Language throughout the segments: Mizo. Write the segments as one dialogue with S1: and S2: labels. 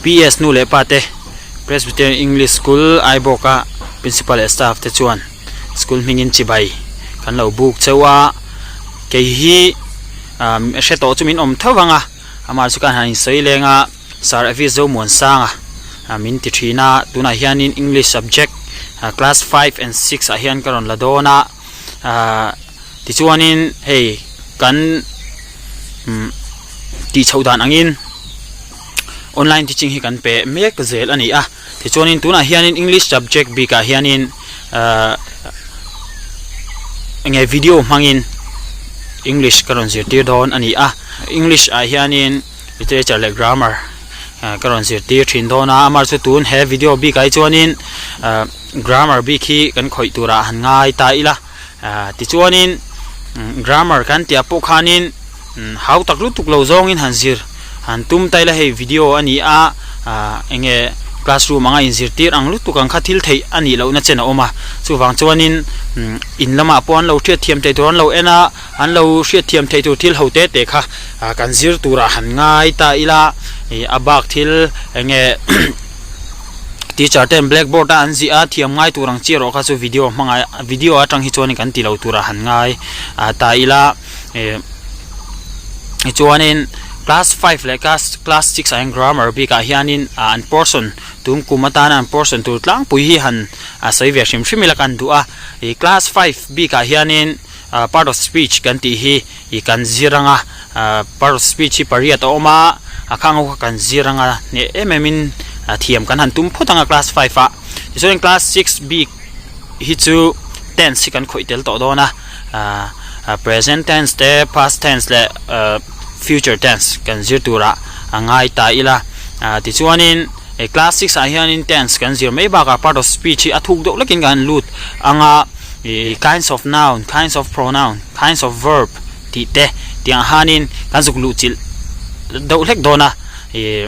S1: PS nu leh pa te Presbyterian English School Aibawka Principal leh staff te chuan school hmingin chibai kan lo buk cheu a, kei hi ah hre tawh chu min awm tho vang a, amah chu ka han insawi leng a Sir Avis Zomuansanga min ti thin a, tunah hianin English subject class five and six ah hian ka rawn la dawn a, ah tichuanin hei kan umm tih chhoh dan angin online teaching hi kan pe mek zel a ni a tichuanin tunah hianin english subject bikah hianin ahh enge video hmangin english ka rawn zirtir dawn a ni a english ah hianin literature leh grammar ah ka rawn zirtir thin dawn a amaherawhchu tun he video bikah hi chuanin ah grammar bik hi kan khawih turah han ngai ta ila ah tichuanin grammar kan tih ah pawh khanin hau tak lutuk lo zawngin han zir han tum ta ila hei video a ni a ah eng nge classroom anga inzirtir ang lutuk ang kha thil theih a nih lohna chen a awm a chuvang chuanin in lamah pawh an lo hriat thiam theih tur an lo en a an lo hriat thiam theih tur thil ho te te kha ah kan zir turah han ngai ta ila ih a bak thil eng nge Teacher ten blackboard a an ziah a thiam ngai tur ang chi erawh kha chu video hmanga video atang hi chuanin kan ti lo turah han ngai ah ta ila ih tichuanin class five leh class class six ah hian grammar bikah hianin ah an portion tun kum atana an portion tur tlangpui hi han ah sawi ve hrim hrim ila kan duh a ih class five bikah hianin ah part of speech kan tih hi ih kan zir anga ah part of speech hi pariat a awm a a khang ho kha kan zir anga hneh em em in ah thiam kan han tum phawt anga class five ah tichuan class six bik hi chu tense hi kan khawih tel tawh dawn a ah present tense te past tense leh ah future tense kan zir turah a ngai ta ila ah tichuanin class six ah hianin tense kan zir mai bakah part of speech hi a thuk deuh lekin kan han lut anga ih kinds of noun kinds of pronoun kinds of verb tih te tiang hanin kan zuk luh chilh deuh hlek dawn a ih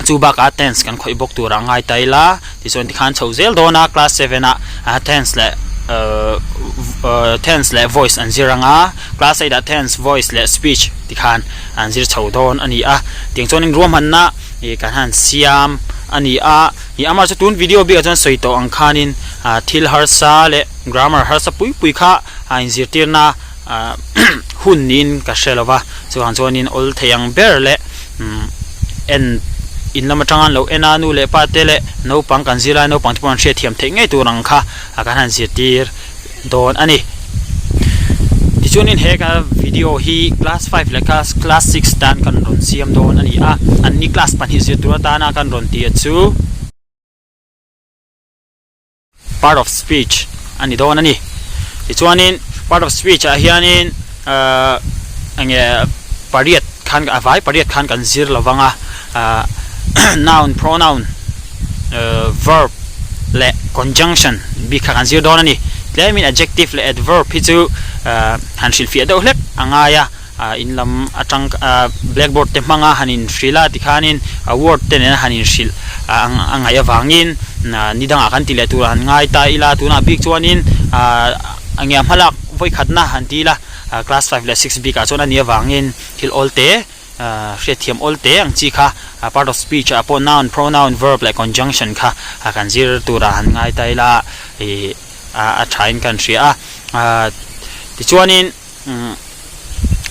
S1: chu bakah tense kan khawih bawk tur a ngai ta ila tichuan tikhan chho zel dawn a class seven ah ah tense leh ahh tense leh voice an zir anga class eight ah tense voice leh speech tikhan an zir chho dawn a ni a tiang chuanin ruahmanna ih kan han siam a ni a ih amah chu tun video bikah chuan sawi tawh ang khanin ah thil harsa leh grammar harsa pui pui kha a inzirtirna ah hun niin ka hre lo va chuvang chuanin awl thei ang ber leh umm en in lam atanga an lo en a nu leh pa te leh naupang kan zir lai naupang te pawh an hriatthiam theih ngei tur ang kha a kan han zirtir dawn a ni. Tichuanin he ka video hi class five leh class class six tan kan rawn siam dawn a ni a anni class pahnih zir tur atana kan rawn tih chu part of speech a ni dawn a ni. Tichuanin part of speech ah hianin ahh enge pariat khan a vai pariat khan kan zir lo vang a ahh noun pronoun ahh verb leh conjunction bik kha kan zir dawn a ni. Tlemin adjective leh adverb hi chu ahh han hrilhfiah deuh hlek a ngai a. ah in lam atang ah blackboard te hmanga han inhrilh a tikhanin a word te nena han inhrilh a a ngaih avangin ah ni dangah kan ti leh turah han ngai ta ila tunah bik chuanin ah enge a hmalak vawikhatna han ti ila ah class five leh six bikah chuan a nih avangin thil awl te ah hriatthiam awl te ang chi kha ah part of speech ah pawh noun pronoun verb leh conjunction kha ah kan zir turah han ngai ta ila ih a thain kan hria a ah tichuanin.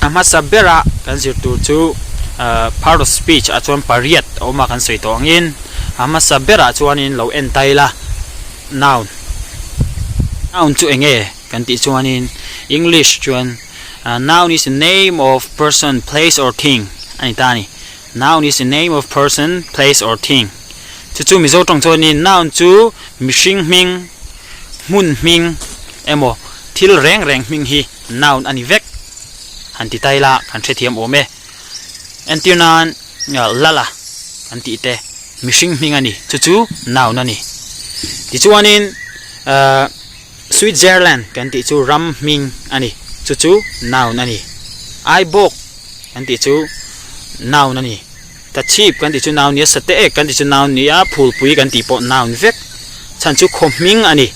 S1: A hmasa bera kan zir tur chu part of speech ah chuan pariat a awm a kan sawi tawh angin a hmasa berah chuanin lo en ta ila noun noun chu eng nge kan tih chuanin english chuan noun is a name of person place or thing a ni ta a ni noun is a name of person place or thing chu chu mizo tawng chuanin noun chu mihring hming hmun hming emaw thil reng reng hming hi noun a ni vek han ti ta ila kan hrethiam awm e. Entir nan lala kan tih te mihring hming a ni chu chu noun a ni. Tichuanin ahh Switzerland kan tih chu ram hming a ni chu chu noun a ni. Aibawk kan tih chu noun a ni. Tachhip kan tih chu noun nia, Sateek kan tih chu noun nia, Phulpui kan tih pawh noun vek. Chhan chu khaw hming a ni.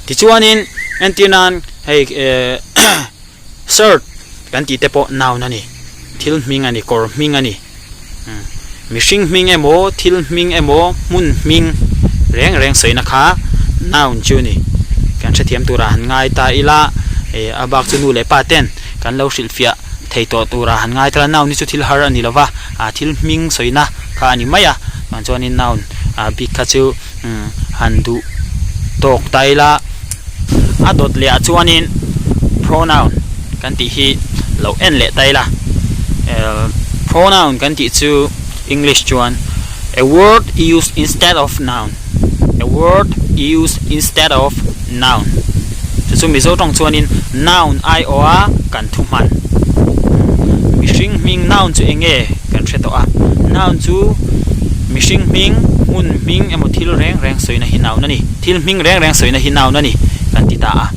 S1: Tichuanin entir nan hei eh shirt kan tih te pawh noun a ni. Thil hming a ni, kawr hming a ni. Mihring hming emaw, thil hming emaw, hmun hming reng reng sawina kha noun chu a ni. Kan hrethiam turah han ngai ta ila, eh a bak chu nu leh pa ten kan lo hrilhfiah thei tawh turah han ngai ta la, noun hi chu thil har a ni lo va, ah thil hming sawina kha a ni mai a, chuan chuanin noun ah bik kha chu umm han duh tawk ta ila. A dawt leh ah chuanin pronoun kan tih hi lo en leh ta ila eh pronoun kan tih chu english chuan a word used instead of noun a word used instead of noun chu chu mizo tawng chuanin noun aiawha kan thu hman mihring hming noun chu eng nge kan hre tawh a noun chu mihring hming hmun hming emaw thil reng reng sawina hi noun a ni. Thil hming reng reng sawina hi noun a ni kan ti ta a.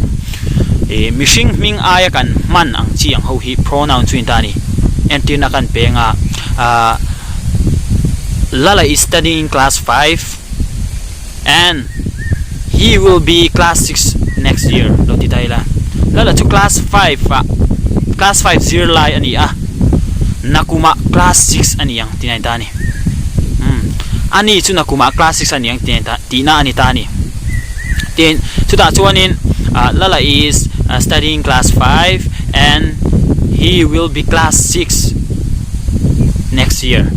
S1: Ih mihring hming aia kan hman ang chi ang ho hi pronoun chu a ni ta a ni. Entirna kan peng a, ah Lala is studying in class five and he will be class six next year lo ti ta ila. Lala chu class five ah class five zirlai a ni a, nakumah class six a ni ang tih a ni ta a ni. Umm ani chu nakumah class six a ni ang tih a ni ta. Tihna a ni ta a ni. Tin, chutah chuanin Lala is studying class five and he will be class six next year.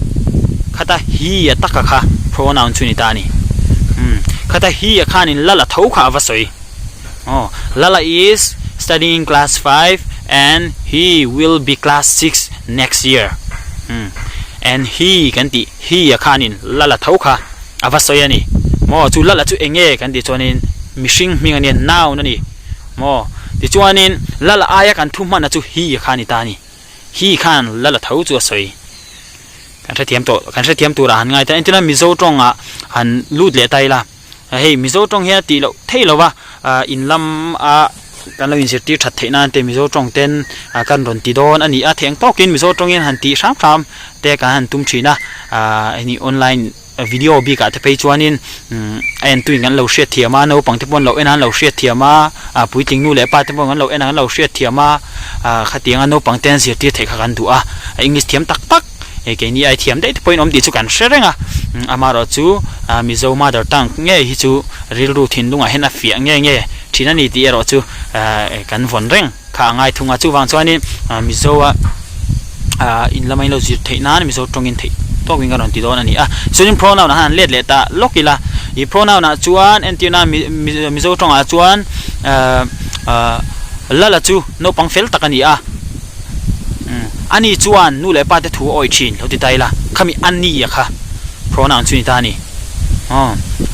S1: Khata he a taka kha pronoun chu a ni ta a ni. Umm, khata he a khanin Lala tho kha a va sawi. Aw, Lala is studying class five and he will be class six next year. Umm, and he kan tih he a khanin Lala tho kha. A va sawi a ni. Maw chu Lala chu eng nge kan tih chuanin mihring hming a nia, noun a ni. Maw tichuanin Lala aia kan thu hmanna chu hi kha a ni ta a ni. Hi khan Lala tho chu a sawi. Kan hrethiam tawh, kan hrethiam turah han ngai ta. Entirna Mizo tawngah han lut leh ta ila. Hei Mizo tawng hian a tih loh theih lo va, in lam a kan lo inzirtir that theih nan te Mizo tawng ten kan rawn ti dawn a ni a. Theng tawkin Mizo tawngin han tih hram hram te kan han tum thin a, hei online video bikah te phei chuanin a entuin kan lo hriat thiam a, naupang te pawh an lo en a an lo hriat thiam a, puitling nu leh pa te pawh an lo en a an lo hriat thiam a, khatianga naupang te an zirtir theih kha kan duh a, English thiam tak tak keini ai thiam daih te pawhin awm tih chu kan hre reng a, amaherawhchu Mizo mother tongue ngei hi chu rilru thinlungah hian a fiah nge nge thin a ni tih erawh chu kan vawn reng. Kha a ngai thung a, chuvang chuanin Mizo a in lama in lo zir theih nan Mizo tawngin theih tawkin ka rawn ti dawn a ni a. Chuanin pronoun ah khan han let leh ta lawk ila, ih pronoun ah chuan entirna Mizo tawngah chuan Lala chu naupang fel tak a ni a, ani chuan nu leh pa te thu a awih thin lo ti ta ila, khami ani a kha pronoun chu a ni ta a ni,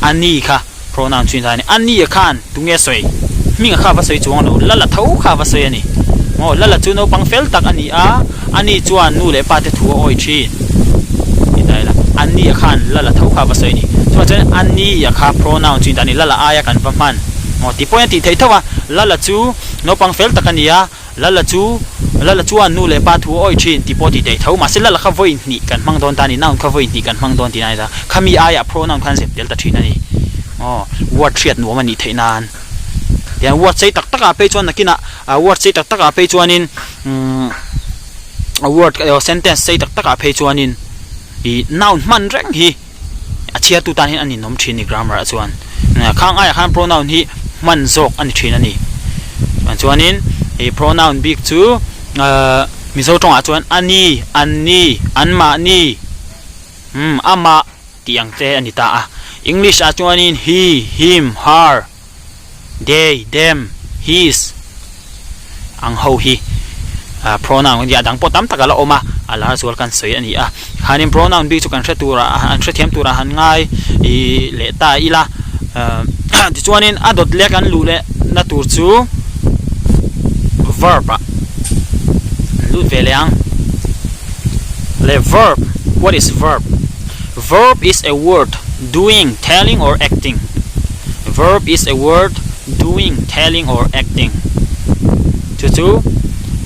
S1: ani kha. Pronoun chu inzai a ni. A ni a khan tunge sawi? Hminga kha va sawi chuang lo. Lala tho kha va sawi a ni. Maw, Lala chu naupang fel tak a ni a, a ni chuan nu leh pa te thu a awi thin. Ti ta ila, a ni a khan Lala tho kha va sawi a ni. Chuvang chuan a ni a kha pronoun chu inzai a ni. Lala aia kan va hman. Maw, tih pawhin a tih theih tho a. Lala chu naupang fel tak a ni a, Lala chu, Lala chuan nu leh pa thu a awih thin tih pawh tih theih tho. Mahse Lala kha vawi hnih kan hmang dawn ta a ni, noun kha vawi hnih kan hmang dawn tih na a ni ta. Khami aiah pronoun khan zep tel ta thin a ni. Aw, word hriat nuam a nih theih nan. Tihian word sei tak takah phei chuan nakinah word sei tak takah phei chuanin umm word sentence sei tak takah phei chuanin ih noun hman reng hi a chhiartu tan hian a ninawm thin a ni grammar ah chuan khang aiah khan pronoun hi hman zawk a ni thin a ni chuanin ih pronoun bik chu ahh mizo tawngah chuan a ni an ni an mahni umm amah tih ang te a ni ta a english ah chuanin he him her They, them, his ang ho hi pronoun kan ti a, a dang pawh tam tak a la awm a, a lar zual kan sawi a ni a. Khanin pronoun bik chu kan hre tur ah an hrethiam tur ah han ngai ih leh ta ila tichuanin a dawt leh kan luh leh na tur chu verb ah an lut ve leh ang. Le verb, what is verb? Verb is a word doing, telling or acting. Verb is a word doing, telling or acting. Chu chu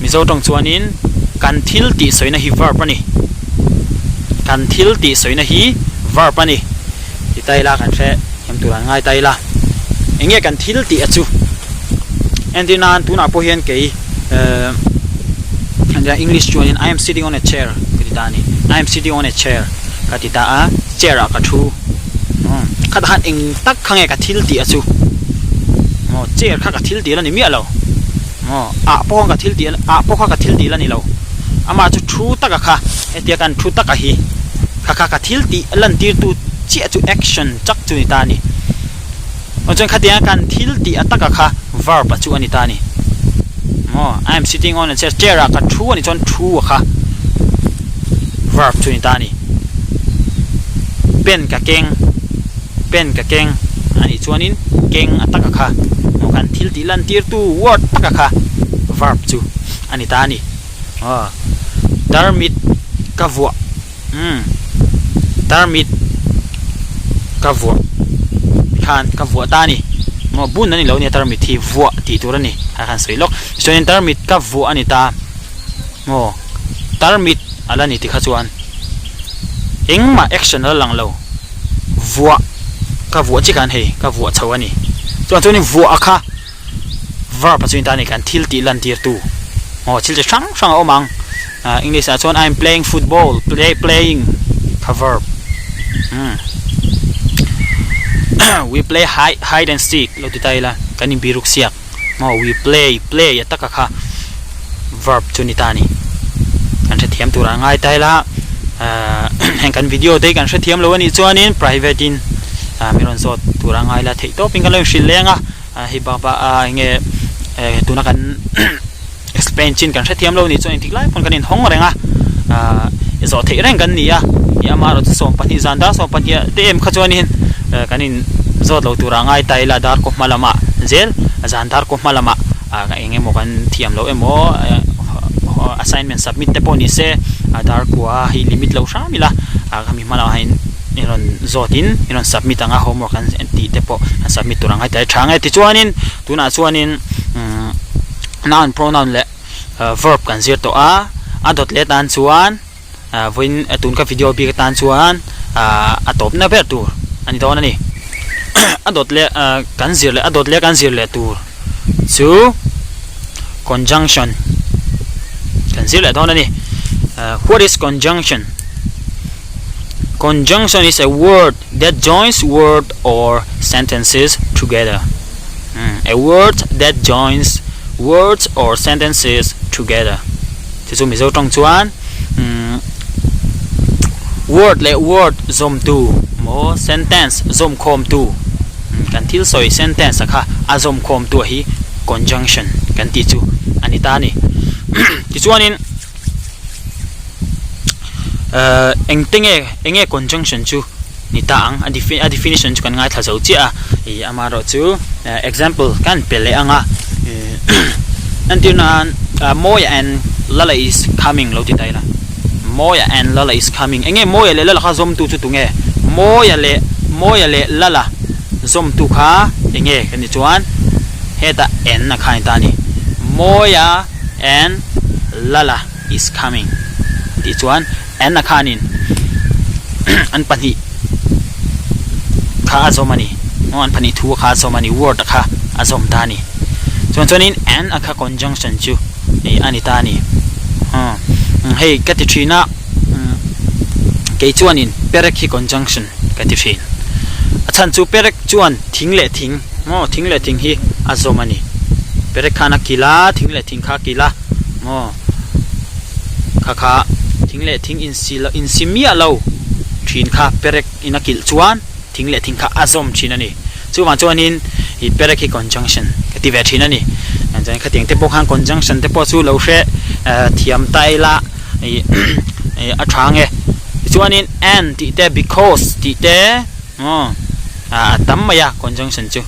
S1: Mizo tawng chuanin kan thil tih sawina hi verb a ni. Kan thil tih sawina hi verb a ni. Ti ta ila kan hre thiam tur an ngai ta ila. Enge kan thil tih a chu? Entir nan tunah pawh hian kei eh English chuanin I am sitting on a chair ka ti ta a ni. I am sitting on a chair. ka ti ta a, chair ah ka thu. Umm khatah khan eng tak kha nge ka thil tih a chu? Maw chair kha ka thil tih la ni miah lo. Maw ah pawh khan ka thil tih ah pawh kha ka thil tih la ni lo. Amah chu thu taka kha hetia kan thu taka hi kha kha ka thil tih lantirtu chiah chu action chak chu ni ta a ni. Aw chuan khatianga kan thil tih a taka kha verb a chu a ni ta a ni. Maw I am sitting on a chair, chair ah ka thu a nih chuan thu a kha verb chu a ni ta a ni. Pen ka keng, pen ka keng a nih chuanin keng a taka kha maw kan thil tih lantirtu word taka kha verb chu a ni ta a ni. Aw tarmit ka vuah. Umm tarmit ka vuah khan ka vuah ta a ni maw bun a ni lo nia tarmit hi vuah tih tur a ni a khan sawi lawk tichuanin tarmit ka vuah a ni ta maw tarmit a la ni tikha chuan engmah action a la lang lo vuah ka vuah chiah khan hei ka vuah chho a ni chuan chuanin vuah kha. Verb a chuin ta a ni kan thil tih lan tir tu aw thil chi hrang hrang a awm ang ah english ah chuan I am playing football play playing kha verb umm we play hide hide and seek lo ti ta ila kan in biruk siak maw we play play a taka kha verb chu ni ta a ni kan hrethiam tur ah ngai ta ila ah heng kan video te hi kan hrethiam lo a nih chuanin private in ah min rawn zawt tur a ngai la theih tawpin kan lo inhrilh leng a. Hei bak bak a enge tuna kan explain chin kan hrethiam lo nih chuan engtik lai pawn kan inhawng reng a zawh theih reng kan ni a amaherawh chu 12 zan dar 12 te em kha chuanin kan in zawt lo tura ngai ta ila dar kaw hma lamah zel zan dar kaw hma lamah eng emaw kan thiam loh emaw assignment submit te pawh ni se dar kua hi limit lo hram ila khami hma lamah hian. I rawn zawtin i rawn submit ang a homework an tih te pawh an submit tur ang heti tha ang e tichuanin tunah chuanin umm noun pronoun leh verb kan zir tawh a a dawt leh tan chuan ah vawiin tun ka video bik atan chuan ah a tawpna ber tur a ni dawn a ni a dawt leh ah kan zir leh a dawt leh kan zir leh tur chu conjunction kan zir leh dawn a ni what is conjunction. Conjunction is a word that joins word or sentences together. Hmm, a word that joins words or sentences together. Chu chu Mizo tawng chuan hmm, word leh word zawmtu maw sentence zawm khawmtu hmm, kan thil sawi sentence a kha a zawm khawmtu hi conjunction kan tih chu a ni ta a ni. Tichuanin Ehh engte nge eng nge conjunction chu ni ta ang a a definition chu kan ngaithla zo chiah a ih amaherawh chu example kan pe leh ang a ih entir nan Mawia and Lala is coming lo ti ta ila Mawia and Lala is coming eng nge Mawia leh Lala kha zawmtu chu tunge Mawia leh Mawia leh Lala zawmtu kha eng nge kan tih chuan hetah and a kha a ni ta a ni Mawia and Lala is coming tih chuan and a khanin an pahnih kha a zawm a ni maw an pahnih thu kha a zawm a ni word a kha a zawm ta a ni chuan chuanin and a kha conjunction chu ih a ni ta a ni hei ka ti thin a kei chuanin perek hi conjunction ka ti thin a chhan chu perek chuan thing leh thing maw thing leh thing hi a zawm a ni perek khan a kilh a thing leh thing kha a kilh a maw kha kha thing leh thing insi lo insi miah lo thin kha perek in a kilh chuan thing leh thing kha a zawm thin a ni chuvang chuanin ih perek hi conjunction ka ti ve thin a ni chuan khatiang te pawh khan conjunction te pawh chu lo hre eh thiam ta ila ih a tha ang e tichuanin and tih te because tih te. Aw a tam mai a conjunction chu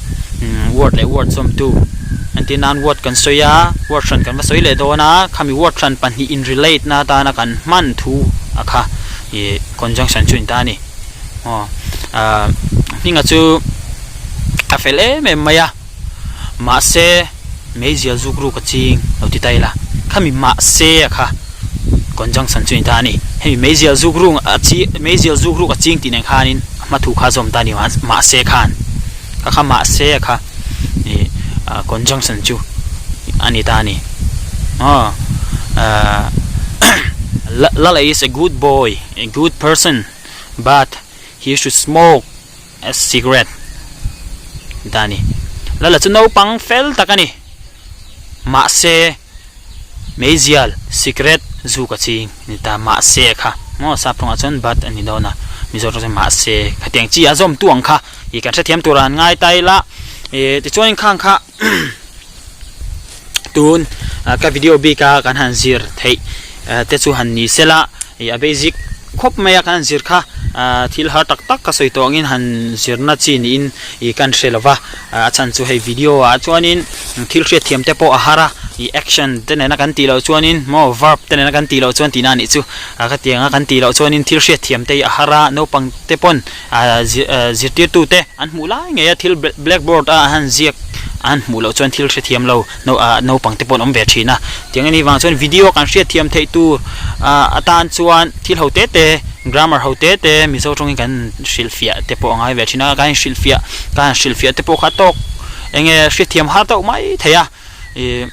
S1: word leh word zawmtu entir nan word kan sawi a word hran kan va sawi leh dawn a khami word hran pahnih in relate na atana kan hman thu a kha ih conjunction chu a ni ta a ni aw ah hminga chu a fel em em mai a mahse meizial zuk ruk a ching lo ti ta ila khami mahse a kha conjunction chu a ni ta a ni hemi meizial zuk ruk a chi meizial zuk ruk a ching tih nen khanin a hma thu kha a zawm ta a ni mahse khan kha kha mahse a kha ih conjunction chu a ni ta a ni aw ahh Lala is a good boy a good person. But he should smoke a cigarette ta a ni. Lala chu naupang fel tak a ni. Mahse meizial, cigarette, zu ka ching ni ta. Mahse kha maw sap tawngah chuan but a ni dawn a, Mizo tawng chuan mahse khatiang chi a zawm tu ang kha ih kan hrethiam tur an ngai ta ila. Ih tichuan khang kha tun ka video bik a kan han zir theih te chu han ni sela ih a basic khawp mai a kan han zir kha ah thil har tak tak ka sawi tawh angin han zirna chi niin ih kan hre lova a chhan chu hei video ah chuanin thil hriat thiam te pawh a har a ih action te nena kan tih loh chuanin maw verb te nena kan tih loh chuan tihna a nih chu a khatiang a kan tih loh chuanin thil hriat thiam te hi a har a naupang te pawn ah zirtirtu te an hmuh lai ngei a thil blackboard a han ziak an hmuh loh chuan thil hrethiam lo ah naupang te pawh an awm ve thin a tiang anih vang chuan video kan hriatthiam theih tur ah atan chuan thil ho te te grammar ho te te mizo tawngin kan hrilhfiah te pawh a ngai ve thin a kan inhrilhfiah kan han hrilhfiah te pawh kha tawk eng nge hriatthiam har deuh mai thei a. Ih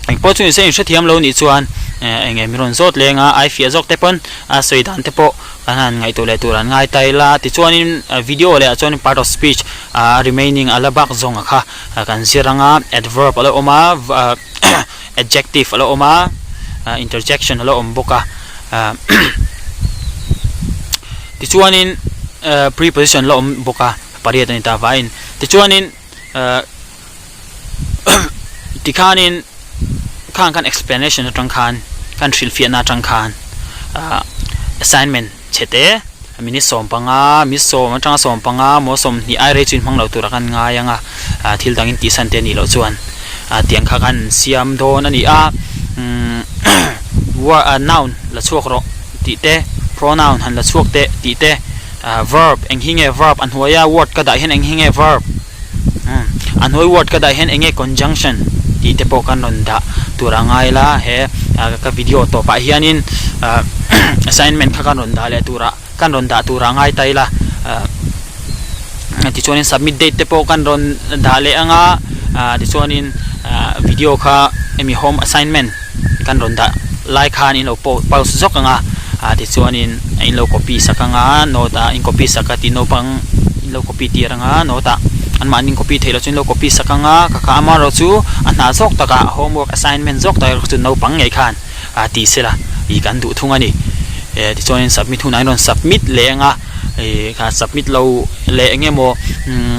S1: engpawh chu nise inhrethiam lo nih chuan eng nge min rawn zawt leng a ai fiah zawk te pawn a sawi dan te pawh kan han ngaihtuah leh tur an ngai ta ila tichuanin video leh ah chuan part of speech a remaining a la bak zawng a kha kan zir anga adverb a lo awm a adjective a lo awm a interjection a lo awm bawk a tichuanin preposition a lo awm bawk a pariat a ni ta vaiin tichuanin. Tikhanin khang khan explanation atang khan kan hrilhfiahna atang khan ah assignment chhe te minute 15 minute 10 atanga 15 maw 20 ai rei chu inhmang lo tura kan ngai ang a ah thil dang in tihsan te a nih loh chuan ah tiang kha khan siam dawn a ni a umm noun la chhuak rawh tih te pronoun han la chhuak teh tih te. Ah verb eng hi nge verb a hnuaia word ka dah hian eng hi nge verb umm a hnuai word ka dah hian eng nge conjunction tih te pawh kan rawn dah tur a ngai la he ah ka video tawpah hianin ah assignment kha kan rawn dah leh turah kan rawn dah tur a ngai ta ila ah tichuanin submit date te pawh kan rawn dah leh ang a ah tichuanin ah video kha hemi home assignment. Kan rawn dah lai khan in lo pause zawk ang a, ah tichuanin in lo copy sak ang a note ah in copy sak a tih naupang in lo copy tir ang a note ah anmahni in copy theih loh chu in lo copy sak ang a ka kha amaherawhchu a hna zawk takah homework assignment zawk takah erawh chu naupang ngei khan ah ti sela ih kan duh thung a ni eh tichuanin submit hunah in rawn submit leh ang a ih kha submit lo leh eng emaw umm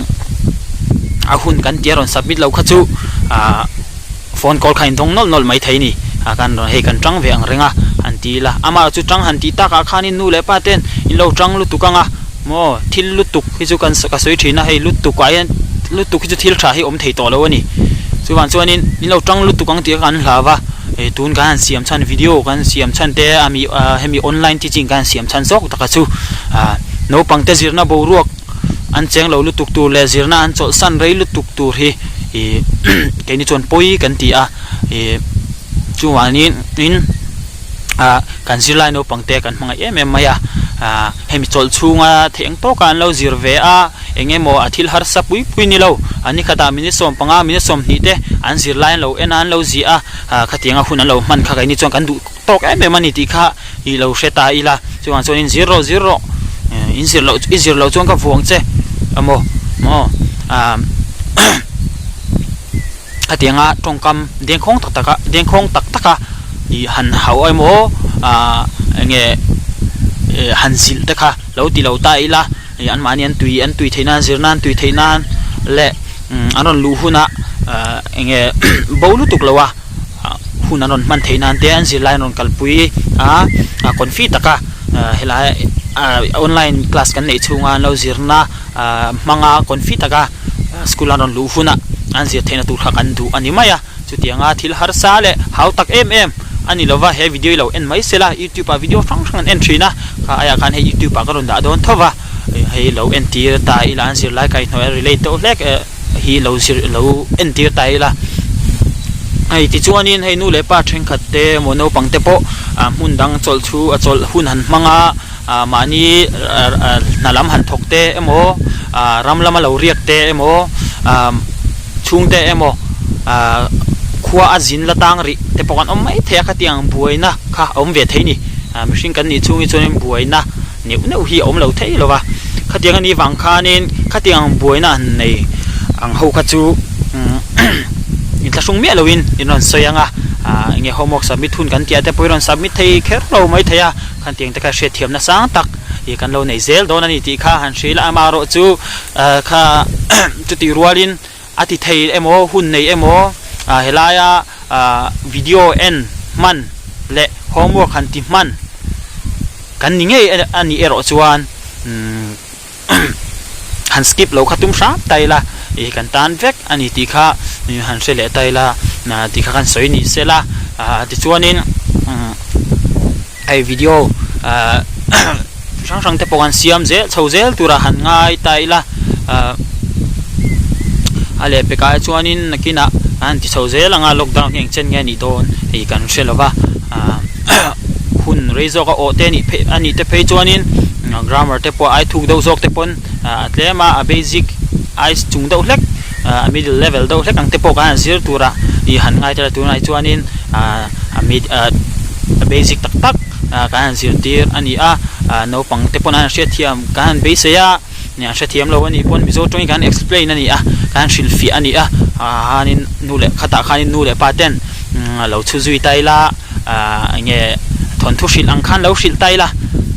S1: a hun kan tia rawn submit lo kha chu ah. Phone call kha in dawng nawlh nawlh mai thei ni. A kan rawn hei kan tang ve ang reng a, han ti ila. Amah chu tang han tih takah khanin nu leh pa ten in lo tang lutuk ang a, maw thil lutuk hi chu kan ka sawi thin a, hei lutuk ah hian lutuk hi chu thil tha hi awm thei tawh lo a ni. Chuvang chuanin in lo tang lutuk ang tih kha kan hlau a, eh tun kan han siam chhan video kan siam chhan te a mi hemi online teaching kan han siam chhan zawk taka chu ah naupang te zirna boruak an cheng lo lutuk tur leh zirna an chawlhsan rei lutuk tur hi ih keini chuan pawi kan ti a ih chuvangin in ah kan zirlai naupang te kan hmangaih em em mai a ah hemi chawlh chhunga theih ang tawka an lo zir ve a eng emaw a thil harsa pui pui ni lo an ni khatah minute 15 minute 20 te an zirlai an lo en a an lo zih a ah khatianga hun an lo hman kha keini chuan kan duh tawk em em a ni tih kha i lo hre ta ila chuvang chuan in zir rawh zir rawh in zir loh i zir loh chuan ka vuang che emaw maw ah khatianga tawngkam dengkhawng tak tak a dengkhawng tak tak a i han hauh emaw ah eng nge han zilh te kha lo ti lo ta ila ih anmahni an tui an tui theih nan zir nan tui theih nan leh an rawn luh hunah ah eng nge bo lutuk lo a. Hun an rawn hman theih nan te an zirlai an rawn kalpui a, confi taka helai online class kan neih chhunga an lo zirna hmanga confi taka school an rawn luh huna an zir theihna tur kha kan duh a ni mai a, chutianga thil harsa leh hau tak em em a ni lova he video hi lo en mai sela youtube ah video hrang hrang an en thin a, kha aiah khan hei youtube ah ka rawn dah dawn tho va, hei lo entir ta ila an zirlai kaihhnawih a relate deuh hlek. hi lo zir lo entir ta ila hei tichuanin hei nu leh pa thenkhat te emaw naupang te pawh ah hmun dang chawlh thu a chawlh hun han hmang a ah mahni hna lam han thawk te emaw ah ram lama lo riak te emaw ah chhungte emaw ah khua a zin la tang rih te pawh kan awm mai thei a khatiang buaina kha a awm ve thei a ni ah mihring kan nih chhungin chuanin buaina. neuh neuh hi a awm lo thei lo va, khatiang a nih vang khanin khatiang ang buaina an nei ang ho kha chu inthlahrung miah loin in rawn sawi ang a, ah eng nge homework submit hun kan tih ah te pawh i rawn submit thei kher lo mai thei a, khatiang te kha hriatthiamna sang tak ih kan lo nei zel dawn a ni tih kha han hrilh a, amaherawh chu ah kha chutih rualin a ti thei emaw hun nei emaw ah helaia ah video en hman leh homework han ti hman kan ni ngei a nih erawh chuan umm han skip lo kha tum hram ta ila ih kan tan vek a ni tih kha han hre leh ta ila tih kha kan sawi ni se la ah tichuanin umm hei video ah hrang hrang te pawh kan siam zel chho zel tura han ngai ta ila ah a lehpek ah chuanin nakinah an ti chho zel ang a lockdown hi engchen nge a nih dawn hei kan hre lo va ah hun rei zawk a awh te anih phei anih te phei chuanin grammar te pawh ai thuk deuh zawk te pawn ah a tlem a a basic ai chung deuh hlek ah a middle level deuh hlek ang te pawh khan an zir tura ih han ngai tel a tunah chuanin ah a mid ah a basic tak tak ah kan han zirtir a ni a ah naupang te pawn an han hriatthiam kan han beisei a an hrethiam lo a nih pawn Mizo tawngin kan explain a ni a kan hrilhfiah a ni a ah khanin nu leh khatah khanin nu leh pa ten lo chhu zui ta ila ah eng nge thawnthu hrilh ang khan lo hrilh ta ila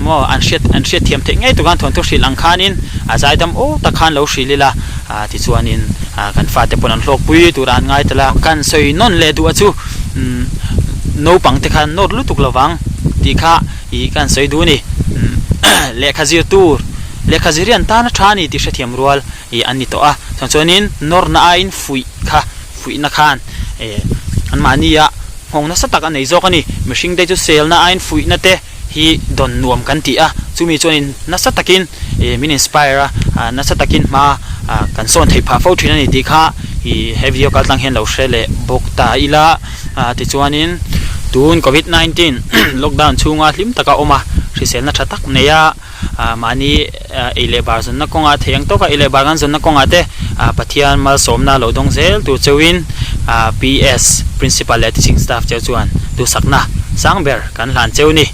S1: maw an hriat an hriatthiam theih ngei tur khan thawnthu hrilh ang khanin a zaidam aw tak khan lo hrilh ila ah tichuanin ah kan fate pawn an hlawkpui tura an ngai tel a kan sawi nawn leh duh a chu umm naupang te khan nawr lutuk lovang tih kha ih kan sawi duh a ni lehkha zir tur Lehkha zir hi an tan a tha a ni tih hrethiam rual ih an ni tawh a, chuan chuanin nawrna aiin fuih kha fuihna khan eh anmahnia nghawng nasa tak a nei zawk a ni. Mihring te chu selna aiin fuihna te hi dawn nuam kan ti a, chumi chuanin nasa takin ih min inspire a, ah nasa takin hma ah kan sawn theih phah fo thin a ni tih kha ih he video kal tlang hian lo hre leh bawk ta ila. Ah tichuanin tun covid 19 lockdown chhunga hlim taka awm a, hriselna tha tak nei a. ah mahni ei leh bar zawnna kawngah thei ang tawka ei leh bar kan zawnna kawngah te ah Pathian malsawmna lo dawng zel tur cheuhin ah PS Principal leh Teaching Staff cheu chuan duhsakna sang ber kan hlan cheu ni.